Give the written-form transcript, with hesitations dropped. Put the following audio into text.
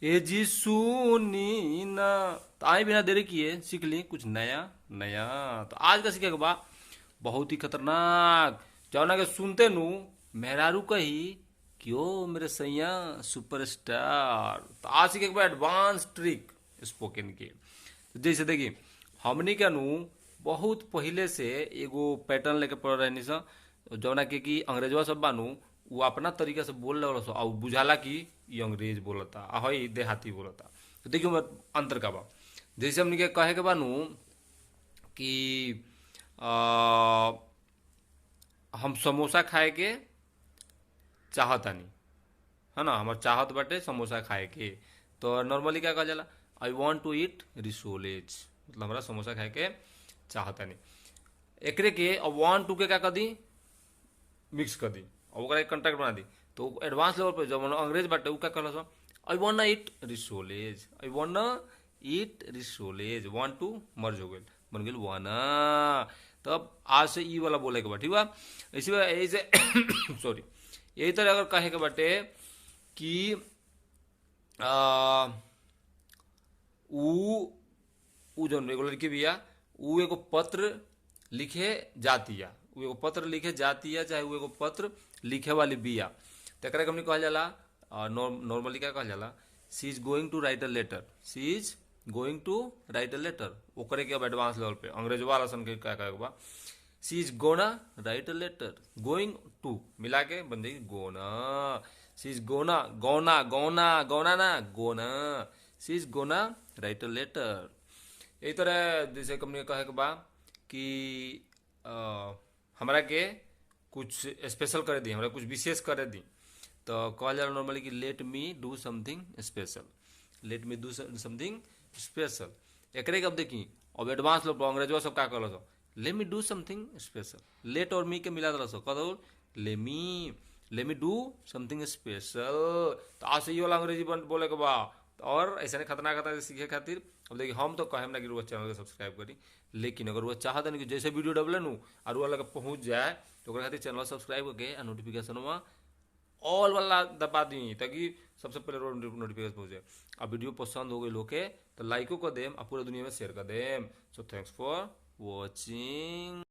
ए जी सुनी ना। तो आए बिना देरी किए सीख ली कुछ नया नया। तो आज का सीखे के बा बहुत ही खतरनाक, जौना के सुनते नु मेहरारू कही कि ओ मेरे सैया सुपरस्टार। तो आज सीखे के बा एडवांस ट्रिक स्पोकन के। तो जैसे देखी हमनी के नु बहुत पहिले से एगो पैटर्न लेके पढ़ रहनी सा, जौना के कि अंग्रेजवा सब बानू वो अपना तरीका से बोल रहा सो और बुझाला कि ई अंग्रेज बोलता आ हई देहाती बोलता। तो देखियो मैं अंतर का बा। जैसे हमनी के कहे के बानू कि हम समोसा खाए के चाहतानी, है ना, हमार चाहत बाटे समोसा खाए के। तो नॉर्मली क्या कहल जाला, I want to eat risoles, मतलब हमरा समोसा खाए के चाहतानी। एकरे के अब वांट टू के का कर दी, मिक्स कर दी और ओकरा एक कॉन्ट्रैक्ट बना दी। तो एडवांस लेवल पर जब अंग्रेज बाटे उ का कहलस, I want eat risoles, I want eat risoles, want to merge हो गइल, बन गेल वाना। तब आज से ई वाला बोले के बा, ठीक बा। इसी ऐसे सॉरी, यही तरह अगर कहे के बाटे कि ऊ ऊ जौन एगो लड़की बिया ऊ एगो पत्र लिखे जातिया, ऊ एगो पत्र लिखे जातिया, चाहे ऊ एगो पत्र लिखे वाली बिया, तो एकरा के हमनी कहल जाला नॉर्मली क्या कहल जाला, she is going to write a letter, she is going to write a letter. ओकरे के अब एडवांस लेवल पे अंग्रेज वाला सन के का कहे के बा, she is gonna write a letter, going to मिला के बन जाएगी gonna, she is gonna, gonna gonna gonna ना gonna, she is gonna write a letter. यही तरह जैसे कंपनी कहे के बा कि हमरा के कुछ स्पेशल करे दी, हमरा कुछ विशेष करे दी, तो कहल जाला नॉर्मली कि let me do something special, let me do something special. एकरे के अब देखी अब एडवांस लोग अंग्रेजवा सब का कहलस, let me do something special, let और मी के मिला दिलस, कह दो ले me do something special. तो आज से ये वाला अंग्रेजी बोले के बा। और ऐसा खतरनाक खतरनाक सीखे खातिर अब देखिए हम तो कहेम ना कि रुआ चैनल के सब्सक्राइब करी, लेकिन अगर वो चाहत कि जैसे वीडियो डबले नु और रुआ लगे पहुंच जाए तो ओकरा खातिर चैनल सब्सक्राइब करके आ नोटिफिकेशनवा ऑल वाला दबा दी, ताकि सबसे पहले नोटिफिकेशन पहुंच जाए। आ वीडियो पसंद हो गई लोग के तो लाइको कर देम और पूरा दुनिया में शेयर कर देम। So thanks for watching.